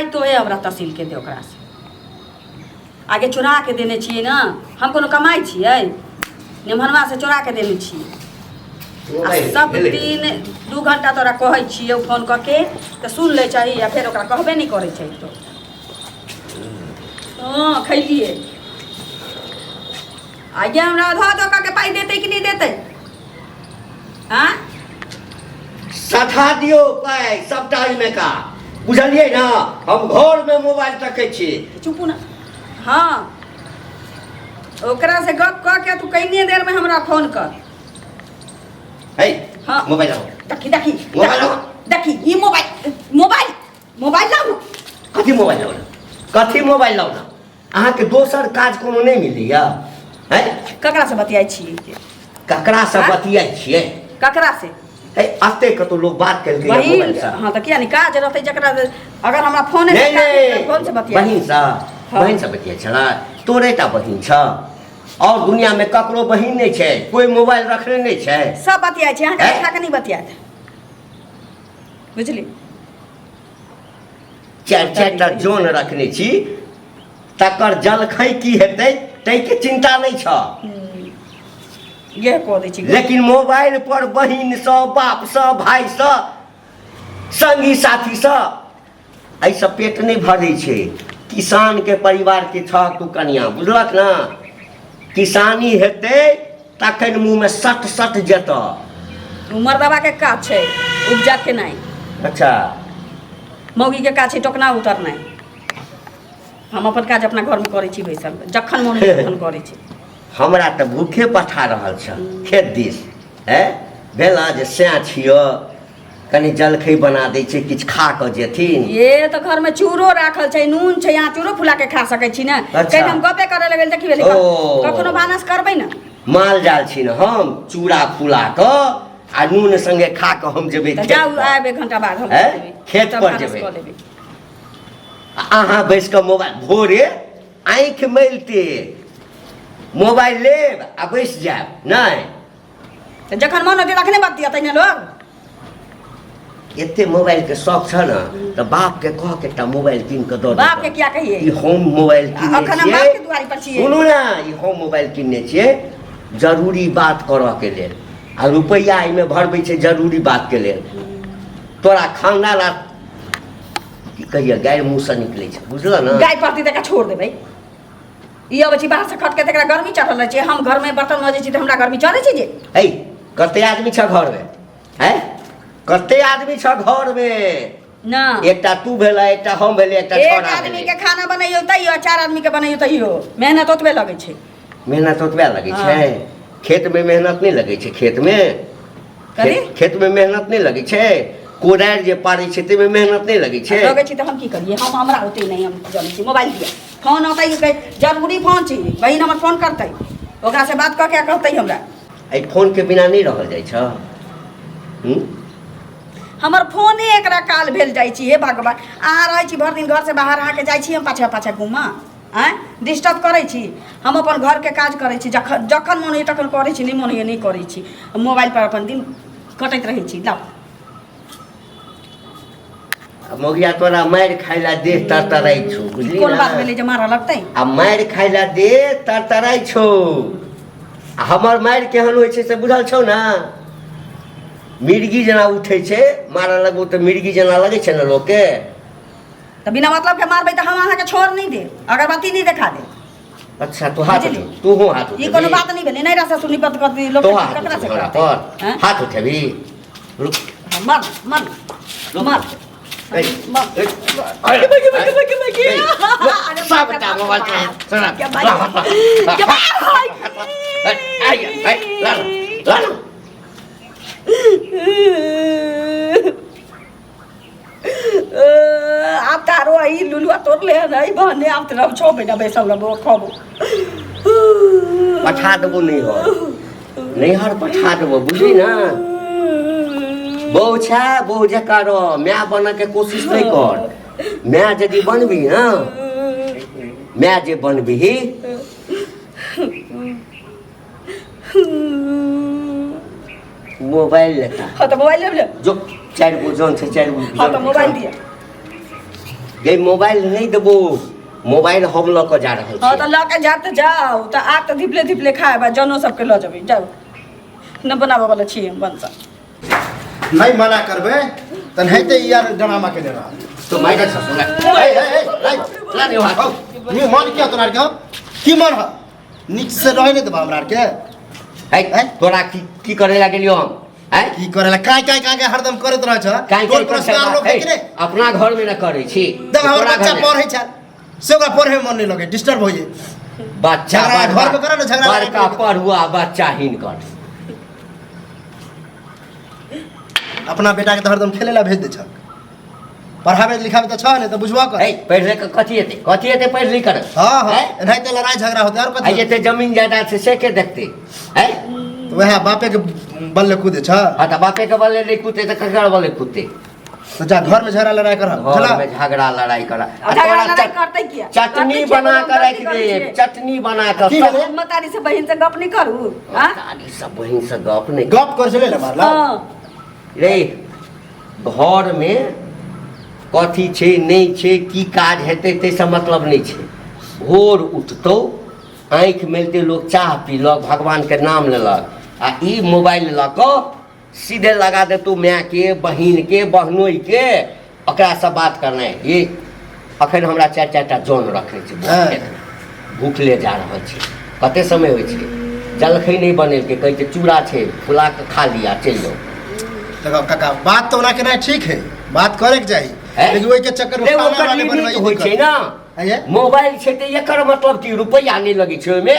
पाइ तोहे हमरा तहसील के दे ओकरा से आगे चोरा के देने छियै ने हम कोनो कमाइ छियै निमहनवा से चोरा के देने छियै आ मोबाइल सब भेलै। दिन 2 घंटा तोरा कहै छियै फोन कऽ के तऽ सुन लै चाही आ फेर ओकरा कहबे नहि करै छै तो। हँ, खैलियै। आगे हमरा धऽ धऽ कऽ के पाइ देतै कि नहि देतै? आँ? सठा दियौ पाइ सबटा ओहिमे का, बुझलियै ने? हम घरमे मोबाइल तकै छी। चुपू ने। हँ, ओकरा से गप कऽ के तू कइने देर में हमरा फोन कर। है। हाँ। मोबाइल लाउ। देखी, देखी। मोबाइल लाउ। देखी, ई मोबाइल, मोबाइल, मोबाइल लाउ ने। कथी मोबाइल लाउ ने? कथी मोबाइल लाउ ने? अहाँके दोसर काज कोनो नहि मिलैया है? ककरा से बतियाइ छियै? ककरासँ? आँय? बतियाइ छियै? ककरा से? है, एते कतौ लोक बात केलकै बहिन मोबाइल से? हाँ, तऽ किया नहि? काज रहतै जकरा, अगर हमरा फोन नहि नहि फोन से बतिया। बहिनसँ? हाँ। बहिनसँ बतियाइ छलै? तोरे टा बहिन छ, और दुनियामे ककरो बहिन नहि छै? कोइ मोबाइल रखने नहि छै? सब बतियाइ छै अहाँके। हैं? देखा के नहि बतियात, बुझली? चारि चारि टा जन रखने छी, तकर जलखै की हेतै ताहिके चिन्ता नहि छ। इएह कऽ दै छी। लेकिन मोबाइल पर बहिनसँ, बापसँ, भाइसँ, संगी साथीसँ, एहिसँ पेट नहि भरै छै। किसानके परिवारके छह तू कनिया, बुझलक ने? किसानी हेतै तखन मुँहमे सट सट जेतऽ। ओ मर्दबाके काज छै उपजा केनाइ। मौगीके काज छै टोकना उतरनाइ। हम अपन काज अपना घरमे करै छी बैसल, जखन मोन होइए तखन करै छी। हमरा तऽ भूखे पठा रहल छ खेत दिस। है भेल जे सएह छियऽ, कनि जलखै बना दै छै, किछु खा कऽ जेथिन। ये तऽ घरमे चूरो राखल छै, नून छै, अहाँ चूरो फुला के खा सकै छी ने। कहीं हम गपे करे लगल तऽ की भेलै? ओ। कखनो भानस करबै ने। माल जाल छी ने हम, चूड़ा फुला कऽ आ नून संगे खा कऽ हम जेबै तऽ खेत जाउ। पर। आयब 1 घंटा बाद हम हैं? कऽ देबै। खेत तब पर भानस जेबै। कऽ लेबै। आ अहाँ बैस कऽ मोबाइल, भोरे आँखि मेलते मोबाइल लेब आ बैस जायब, नहि? तऽ जखन मन होतै तखने बतियतै ने लोग। एते मोबाइल के शौक छ ने तऽ बाप के कह के एकटा मोबाइल कीन के दऽ। बाप के किया कहिए? ई हम मोबाइल कीनने अखन हम छियै। बाप के दुआरी पर छियै। सुनू ने, ई हम मोबाइल कीनने छियै जरूरी बात करऽ के लेल आ रुपैआ एहिमे भरबै छै जरूरी बात के लेल। तोरा खानदान आ की कहिए, गाय मुँहसँ निकलै छै, बुझल ने? गाय पड़ती तऽ एकरा छोड़ देबै। ई अबै छै बाहर से खटके तऽ एकरा गर्मी चढ़ल रहै छै। हम घरमे बर्तन मजै छी तऽ हमरा गर्मी चढ़ै छै जे। है, कते आदमी छ घरमे? है, कते आदमी छ घरमे? ना। एकटा तू भेला, एकटा हम भेलै, एकटा एक छौड़ा आदमी भेलै। के खाना बनैयौ तैयो, चार आदमी के बनैयौ तैयो मेहनत ओतबे लगै छै। मेहनत ओतबे लगै छै। खेतमे मेहनत नहि लगै छै? खेतमे कथी? खेतमे मेहनत नहि लगै छै? कोदारि जे पारै छै ताहिमे मेहनत नहि लगै छै? लगै छै तऽ हम की करियै? हम हमरा ओते नहि हम जनै छी। मोबाइल दिअ, फोन औतै, जरूरी फोन छै, बहिन हमर फोन करतै, ओकरा से बात कऽ के कहतै हमरा। एहि फोनके बिना नहि रहल जाइ छ, हूँ? हमर फोने एकरा काल भेल जाइ छी। हे भगवान, अहाँ रहै छी भरि दिन घरसँ बाहर, अहाँके जाइ छी हम पाछाँ पाछाँ घूमऽ? आँय, डिस्टर्ब करै छी? हम अपन घरके काज करै छी, जखन जखन मोन होइए तखन करै छी, नहि मोन होइए नहि करै छी। मोबाइल पर अपन दिन कटैत रहै छी। लाउ। आ मौगिया, तोरा मारि खाइ ला देह तरतराइ छौ, बुझली? कोन बात ने भेलै जे मारऽ लगतै? आ मारि खाइ ला देह तरतराइ छौ। आ हमर मारि केहन होइ छै से बुझल छौ ने? मिर्गी जेना उठै छै। मारऽ लगबौ तऽ मिर्गी जेना लगै छै ने लोकके। तऽ बिना मतलब के मारबै तऽ हम अहाँके छोड़ नहि देब, अगरबत्ती नहि देखा देब। अच्छा, तू हाथ बुझली? उठेबी? तूहू हाथ ई उठेबी? कोनो बात नहि भेलै। नहि ससुर निपत करती लोक तो हाथ ककरा से उठेबी हमरा करतै? पर? हैं? हाथ उठेबी? रुक। मार, मार, रुक। मार। ए, मार। ए, अरे भाई, भाई, भाई, भाई, ए, अरे सबटा मोबाइल के सुना। क्या भाई, क्या भाई। आइ आइ, ला ला ला। आब तारो ई लुलुआ तोड़ ले हन, ई बहने आब तऽ रह 6 महीना बैसल रहबो खबो। पठा देबो नैहर, नैहर पठा देबो, बुझली ने? बहु छै, बहु जकाँ रह, माय बनऽके कोशिश नहि कर। माय यदि बनबी ने, माय जे बनबही। मोबाइल लेता? हाँ, तऽ मोबाइल लेब ले। जो चारि गो जन छै, चारि गो। हाँ, तऽ मोबाइल दिअ। जे मोबाइल नहि देबो मोबाइल हम लऽ कऽ जा रहल हाँ छी तऽ लऽ के जा तऽ जाउ तऽ आब तऽ धिपले धिपले खायब आ जनो सबके लऽ जेबै जाउ न बनाबऽ वाला छी हम बनसा नहीं मना करबे त नहीं ते यार ड्रामा के रहा तो माइक ससुरा ए ए ए ए ला नहीं हाथ हौ, नी मन किया तोरा के की मन ह नीक से रहे नहीं देबा हमरा के है तोरा की की करे ला गेलियो हम हैं की करेला काय काय काय काय हरदम करैत रहै छ काहे टोल पड़ोसकार लोग है कि नहीं अपना घर में न करै छी देख हमर तोरा बच्चा घर में। पढ़ै छ से ओकरा पढ़े में मन नहीं लगे डिस्टर्ब हो जाए बच्चा झगड़ा बड़का घर में करो ना, झगड़ा लड़ाई बड़का करो। पढ़ुआ बच्चा हिनकर अपना बेटा के तो हरदम खेले ला भेज दे छ पढ़ावे लिखावे तो छ नहीं तो बुझवा कर है पढ़ ले कथी हेतै कथी हेतै पढ़ लिख कर हाँ हाँ हैं? एनाहिते लड़ाई झगड़ा होते और आ कथी जते जमीन जायदाद छै से के देखते है तो वएह बापे के बल्ले कूदे छ हाँ तऽ बापे के बले नहि कुदते तऽ ककर बले कुदते तो जा घर में झगड़ा लड़ाई कर घर में झगड़ा लड़ाई कर आ झगड़ा लड़ाई करतै किया चटनी करतै किया? बना हम कऽ गलती राखि करै दे छियै। चटनी बना कऽ की सब भेलै? मतारी से बहिन से गप नहीं करू हाँ मतारी सब बहिन से गप नहि गप कर छलै ने मारला हाँ रे घर में कथी छै नहि छै की काज हेतै ताहिसँ मतलब नहि छै भोर उठतौ आँखि मिलते लोक चाह पीलक भगवानके नाम लेलक आ ई मोबाइल लऽ कऽ सीधे लगा देतौ मायके बहिनके बहनोइके ओकरासँ बात करनाइ ये अखन हमरा चारि चारि टा जन रखने छै हँ। भूखले जा रहल छै कते समय होइ छै जलखै नहि बनेलकै कहै छै चूड़ा छै फुला कऽ खा लिअ चलि जाउ देखो काका बात तो ओना केनाइ ठीक है बात करे के चाही हैं? लेकिन ओहि के चक्कर में रे, खाना ओकर वाले लिमिट बनवाई होइ छै ने है मोबाइल छै तऽ एकर मतलब की रुपैआ नहि लगै छै ओहिमे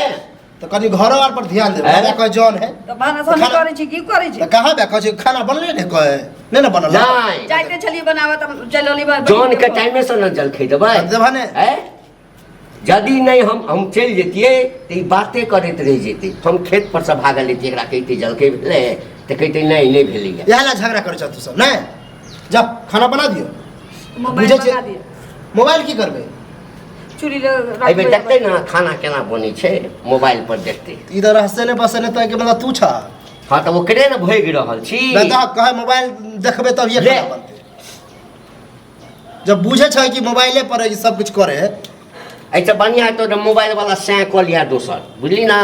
तो कनी घरो आर पर ध्यान देबै हैं? हमरा कहे जन है तऽ भानस हम खाना- करै छी की करै छी तऽ कहाँ बे कहै छै खाना बनले ने कहे नहि ने बनल नहि जाइते छलियै बनाबऽ तऽ चलि अलियै जन के टाइमे से ने जलखै देबै देबह ने हैं? यदि नहि हम चलि जैतियै तऽ ई बाते करैत रहि जैतै हम खेत पर से भागल रहितियै एकरा कहितै जलखै भेलै तऽ कहितै नहि नहि भेलैया इएह ला झगड़ा करै छह तू सब नहि जा खाना बना दियौ मोबाइल बुझै छियै? मंगा दिअ मोबाइल की करबै चूड़ी लग एहिबेर देखतै ने खाना केना बनै छै मोबाइल पर देखतै इधर हंसे ने बसे ने तऽ के मतलब तू छह हँ तऽ ओकरे ने भोगि रहल छी नहि तऽ कहे मोबाइल देखबै तब ये ले। खाना बनतै जब बुझे छै कि मोबाइले पर ई सब कुछ करे एहिसँ बढ़िआँ हेतौ तऽ मोबाइल वाला सैं कऽ लिहऽ दोसर बुझली ने